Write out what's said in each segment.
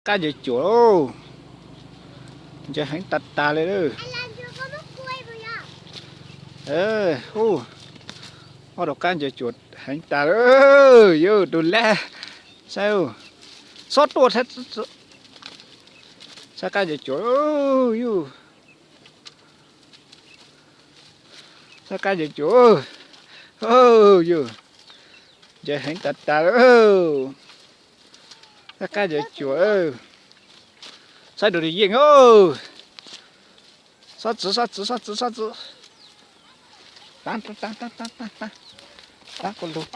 qab ncaws cuam lauj. Ncaws heev tas tas li lauj. Hu, ob rov qab ncaws cuam heev tas lauj. Yus tus lab, saib, xob tuaj, saib qab ncaws cuam lauj. Saib qab ncaws cuam, yus, ncaws heev tas tas lauj. Saib qab ncaws cuam, saib dua yeej. Xob txwv, xob txwv, xob txwv, xob txwv. Tab, tab, tab, tab, tab, tab, tab koj lug.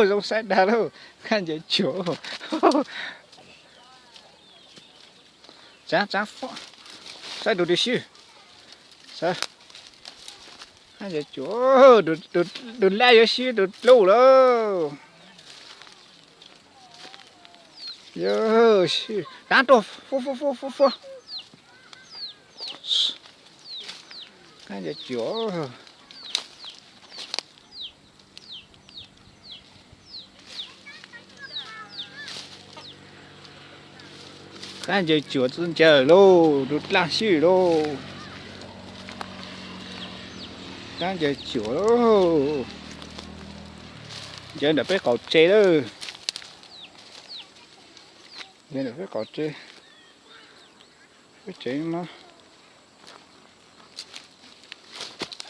Zoo saib dag lauj, qab ncaws cuam. Tsav, tsav, saib dua dua sib. Qab ncaws cuam, dua lab yuav sib dua dlub lauj. Yog, tab tuaj, fuab, fuab, fuab, fuab, fuab. Qab ncaws cuam. Qab ncaws cuam txwv ncaws lauj, dua dlaaj sib lauj. Qab ncaws cuam lauj. Ncaws ntawm peb qaum tsev lawm. Ncaws ntawm peb qaum tsev. Peb tsev no,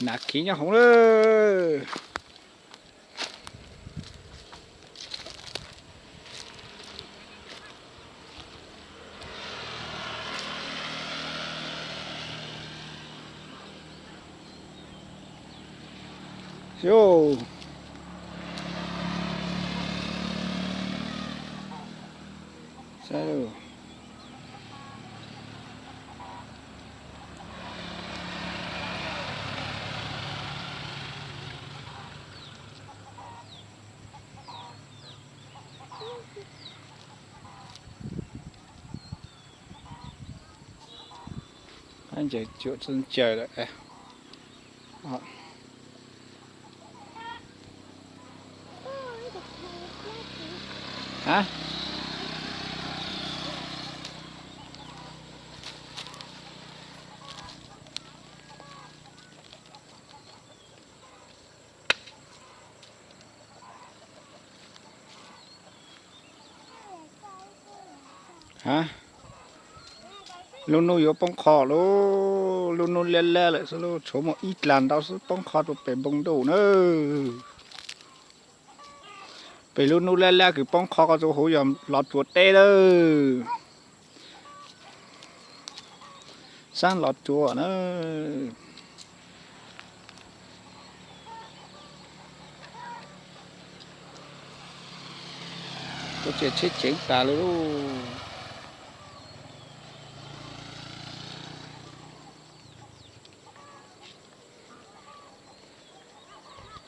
nas khiv nyob hauv lawm. Saib, qab ncaws cuam txwv ncaws lawm. Lub hnub yuav poob qho lauj, lub hnub liab liab lawm xwb lauj, tshuav muaj ib dlaag ntau xwb poob qho rua pem npoo ntuj na. Pem lub hnub liab liab kws poob qho ko rua huv yog Los Tsuas teb lawm. Xab Los Tsuas na. Ua tsev tsheb ceev tas li lauj.